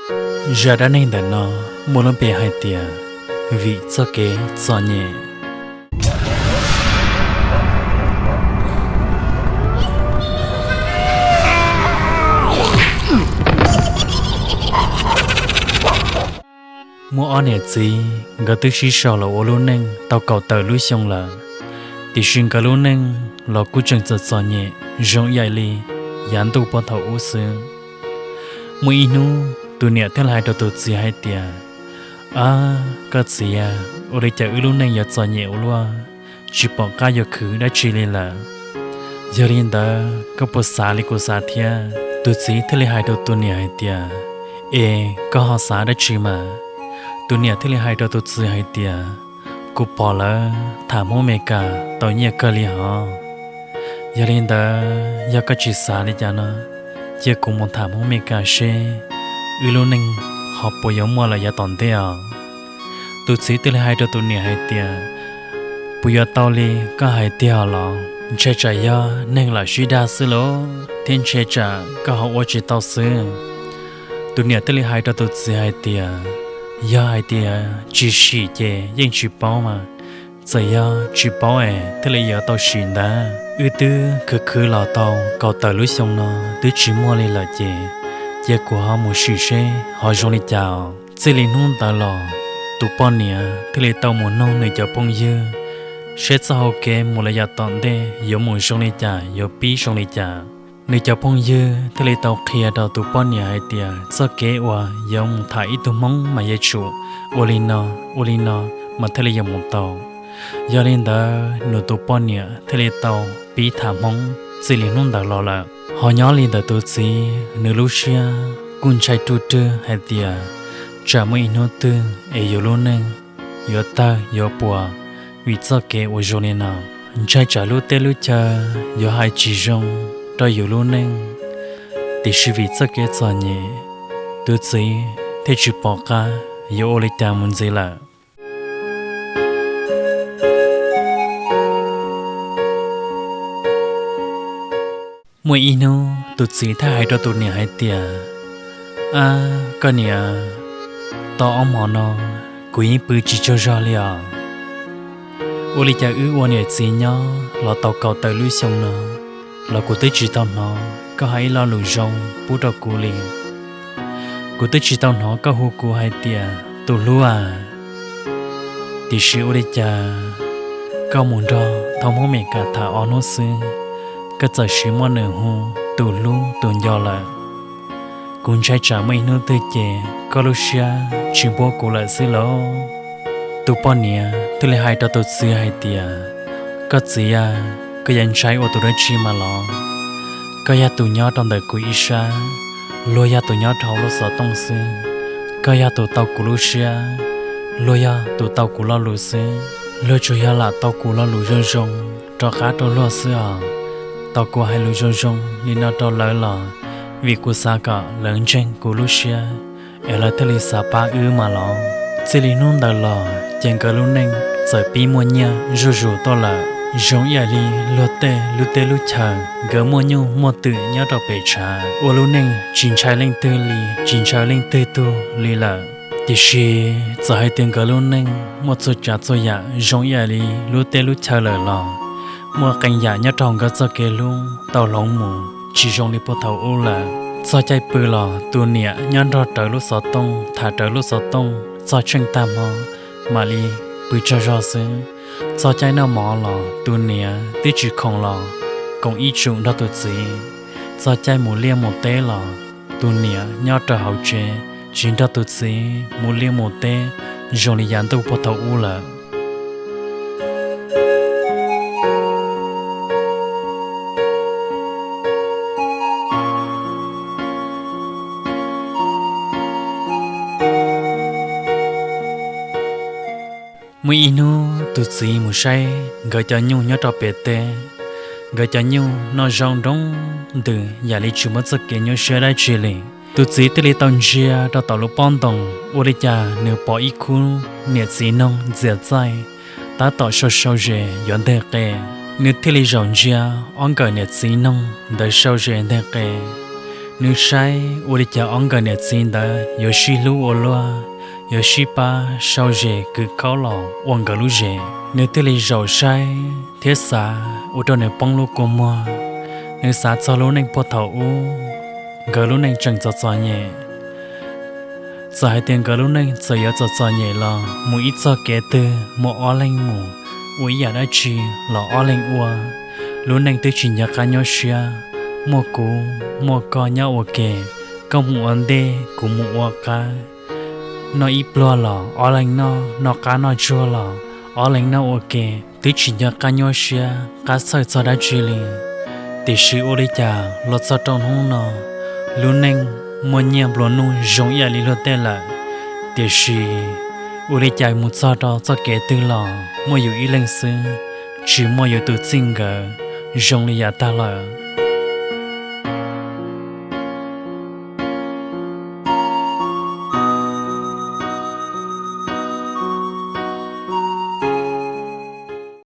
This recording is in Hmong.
Zaj dab neeg ntawm no muaj lub npe hais tias Vim Txoj Kev Txom Nyem. Muaj ob niam txiv, nkawd twb sib sau los ua lub neej tau kaum tawm lub xyoo lawm, tiam sis nkawd lub neej los kuj tseem txom txom nyem zoo ib yam li yav ntuj puag thaum ub xwb. Muaj ib hnub tus niam thiaj li hais rau tus txiv hais tias, Ab, koj txiv a, ua li cas wb lub neej yuav txom nyem ua luaj, tsis pom qab yuav khwv dab tsi li lawm. Yog li ntawd koj puas xav li kuv xav thiab? Tus txiv thiaj li hais rau tus niam hais tias, Es koj ho xav dab tsi mas? Tus niam thiaj li hais rau tus txiv hais tias, Kuv pom lawv tham Hmoob Amelikas tau nyiaj kawg li hov. Yog li ntawd yog koj tsis xav li cas no, cia kuv mus tham Hmoob Amelikas seb wb lub neej ho puas yuav muaj lawm yav tom ntej os. Tus txiv thiaj li hais rau tus niam hais tias, Puas yuav tau li koj hais tiag los? Ntshai tsam yog neeg lam sib dag xwb lauj, thiab ntshai tsam koj ho ua tsis tau xwb. Tus niam thiaj li hais rau tus txiv hais tias, Yog hais tias tsis sim ces yeej tsis paub mas, txawm yog tsis paub es thiaj li yuav tau sim ntag. Wb twb khwv khwv los tau kaum tawm lub xyoo no twb tsis muaj li lawm ces, cia kuv ho mus sim seb ho zoo li cas. Txij li hnub ntawd los, tus poj niam thiaj li tau mus nug nws cov phooj ywg seb txoj hau kev mus lawm yav tom ntej yuav mus zoo li cas, yuav pib zoo li cas. Nws cov phooj ywg thiaj li tau qhia rau tus poj niam hais tias txoj kev uas yuav mus tham ib tug Hmoob mas yuav tsum ua li no, ua li no mas thiaj li yuav mus tau. Yog li ntawd nws tus poj niam thiaj li tau pib tham Hmoob txij li hnub ntawd los lawm. Ho nyob li ntawm tus txiv, nws lub siab kuj ntshai ruj rwg hais tias tsam muaj ib hnub twg es yus lub neej yuav tawg yuav puas vim txoj kev uas zoo li no. Ntshai tsam lub teb lub chaw yuav hais tsis zoo rau yus lub neej, tiam sis vim txoj kev txom nyem, tus txiv thiaj tsis pom qab yuav ua li cas mus ntxiv lawm. Muaj ib hnub tus txiv thiaj hais rau tus niam hais tias, Ab, koj niam, tau ob hmo no kuv yeej pw tsis tsaug zog li os. Ua li cas wb ua niam txiv nyob los tau kaum tawm lub xyoo no los kuv twb tsis tau hnov koj hais ib lo lus zoo pub rau kuv li. Kuv twb tsis tau hnov koj hu kuv hais tias tus hlub a, tiam sis ua li cas koj mus nrog thab Hmoob Amelikas tham ob hnub xwb, koj txawm sim muaj nws hu tus hlub tus nco lawm. Kuv ntshai tsam muaj ib hnub twg ces koj lub siab tsis npuab kuv lawm xwb lauj. Tus poj niam thiaj li hais rau tus txiv hais tias, Koj txiv a, koj yuav ntshai ua tus dab tsi mas los? Koj yog tus nyob rau ntawm kuv ib sab, luag yog tus nyob rau hauv lub xov tooj xwb. Koj yog tus tau kuv lub siab, luag yog tus tau kuv lo lus xwb. Luag tsuas yog lam tau kuv lo lus zoo zoo rov qab rau luag xwb os. Tau kuv hais lus zoo zoo li no rau lawv los vim kuv xav kom lawv ntseeg kuv lub siab, es lawv thiaj li xav pab wb mas los. Txij li hnub ntawd los ces nkawd lub neej txawm pib muaj nyiaj zuj zus tuaj lawm, zoo ib yam li luag tej lub teb lub chaw. Nkawd muaj nyuj muaj twm nyob rau pem tshav, ua lub neej tsis ntshai leej twg li, tsis ntshaw leej twg tug li lawm. Tiam sis txawm hais tias nkawd lub neej muaj txhua tsav txhua yam zoo ib yam li lub teb lub chaw lawm los, muaj qee yam nyob rau nkawd txoj kev hlub tau hloov mus tsis zoo li puag thaum ub lawm. Txog caij pw los tus niam nyob nrog rawv lub xov tooj, tham rawv lub xov tooj txog tsheej tag hmo mam li pw tsaug zog xwb. Txog caij noj mov los tus niam twb tsis khoom los koom ib tsum nrog tus txiv. Txog caij mus liaj mus teb los tus niam nyob rau hauv tsev tsis nrog tus txiv mus liaj mus teb zoo li yav ntuj puag thaum ub lawm. Muaj ib hnub tus txiv mus saib nkawd cov nyuj nyob rau pem teb. Nkawd cov nyuj noj zaub nroo ntws yam li tsis muaj txoj kev nyuaj siab dab tsi li. Tus txiv thiaj li tau ntsia rau tom lub pob ntoos, ua li cas nws pom ib khub niam txiv noog ntxias txaij tab tom sau sau zes yuav nteg qe. Nws thiaj li zaum ntsia ob nkawm niam txiv noog ntawd sau zes nteg qe. Nws saib ua li cas ob nkawm niam txiv ntawd yuav sib hlub ua luaj, yuav sib pab sau zes kwv kaub los ua nkawd lub zes. Nws thiaj li zaum saib thiab xav ua rau nws poob lub kua muag. Nws xav txog lub neej puag thaum ub, nkawd lub neej tseem txom txom nyem. Txawm hais tias nkawd lub neej txawm yuav txom txom nyem los mus ib txoj kev twg muaj ob leeg mus, ua ib yam dab tsi los ob leeg ua. Lub neej twb tsis nco qab nyuaj siab, muaj kuv muaj koj nyob ua ke, koj mus ua ntej kuv mus ua qab. Noj ib pluag los ob leeg noj, noj qab noj tsuag los ob leeg noj ua ke, twb tsis nco qab nyuaj siab qab txhawj txog dab tsi li. Tiam sis ua li cas los txog rau hnub no, lub neej muaj nyiaj nplua nuj zoo ib yam li luag tej lawm, tiam sis ua li cas mus txog rau txoj kev twg los muaj yus ib leeg xwb, tsis muaj yus tus txij nkawm zoo li yav tag lawm.